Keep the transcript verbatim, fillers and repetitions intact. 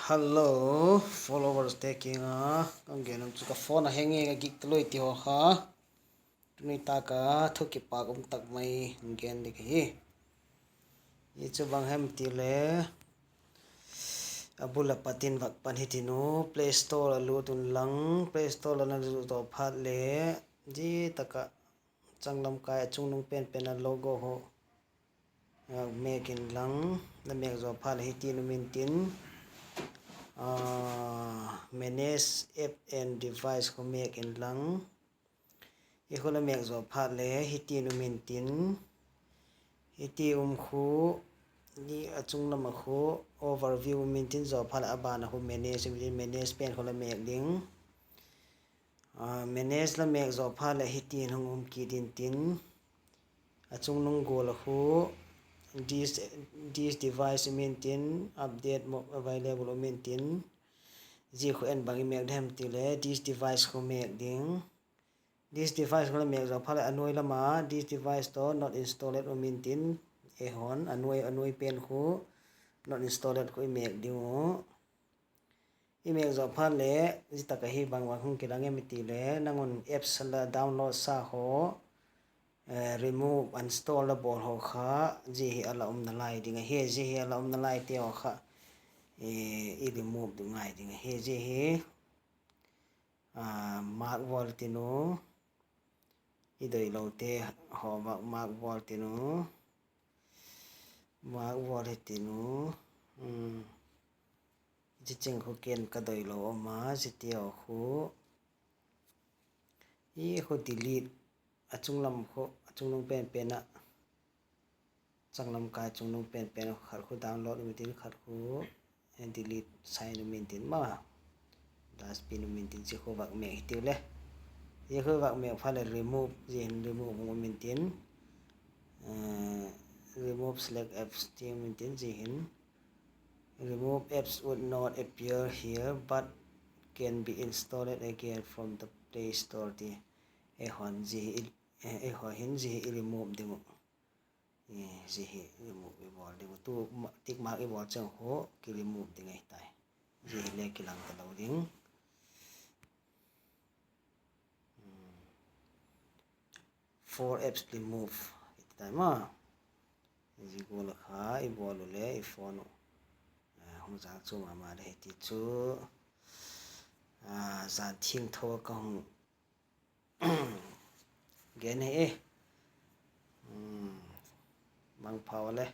Hello, followers te kiang a ka gen um chu ka phone a hang e, ka gik ta loi ti haw kha. Tuni tak a thu kipak um tak mai gen ding ahi. Hi chu bang hem ti le, a bul a pat in vak pan hitin u, Play Store a lut un lang, Play Store a na lut zaw phat le, zia tak ah changlam kai a chungnung pen pen a logo haw mêk inlang, la mêk zaw phat leh hitin um intin, Manage App and Device khu mêk inlang, hi khu la mêk zaw phat leh hitin um intin, hiti um khu, a chunglam ah khu Overview um intin, zaw phat leh a ban a khu Manage um intin, Manage pen khu la mêk ding. Manage la mêk zaw phat leh hitin hung um kit intin, a chungnung gual a khu This device um intin, Update available um intin, zia khu en bang i mêk dem ti leh this device khu mêk ding. This device khu la mêk zaw phat leh a nuai lam a this device tawh not installed um intin, eihaw'n a nuai pen khu not installed khu i mêk ding uh. I mêk zaw phat leh zia tak ahi bang bang hung kilang em i ti leh, nang un apps la download sa haw, remove, uninstall la bawl haw kha, zia hi a la umna lai ding ahi. Zia hi a la umna laite haw kha i remove ding ngai ding ahi. Zia hi mark bawl tin u, i doilote haw vak mark bawl tin u, mark bawl hitin u. Zia cheng khu ken ka doilo um a, ziate haw khu i khu delete, a chunglam khu, a chungnung pen pen ah, changlam kai chungnung pen pen ah khat khu download um intin, khat khu delete sign um intin ma, dustbin um intin, zia khu vak mêk hitiu le. Zia khu vak mêk phat leh remove, zia hin remove hung um intin, remove select apps ti um intin, zia hin remove apps would not appear here but can be installed again from the Play Store ti. Eihaw hin zia hi i remove ding uh. Zia hi remove i bawl ding uh. Tu tick mark i bawl cheng khu ki remove ding ahi tai. Zia hi le kilang ta lo ding. For apps remove i ti tai ma. Zia gual a kha i bawl u le i phone uh hung zang chu ma ma le hiti chu, zan thiangtho ka hung gen hi e. Mangpha le.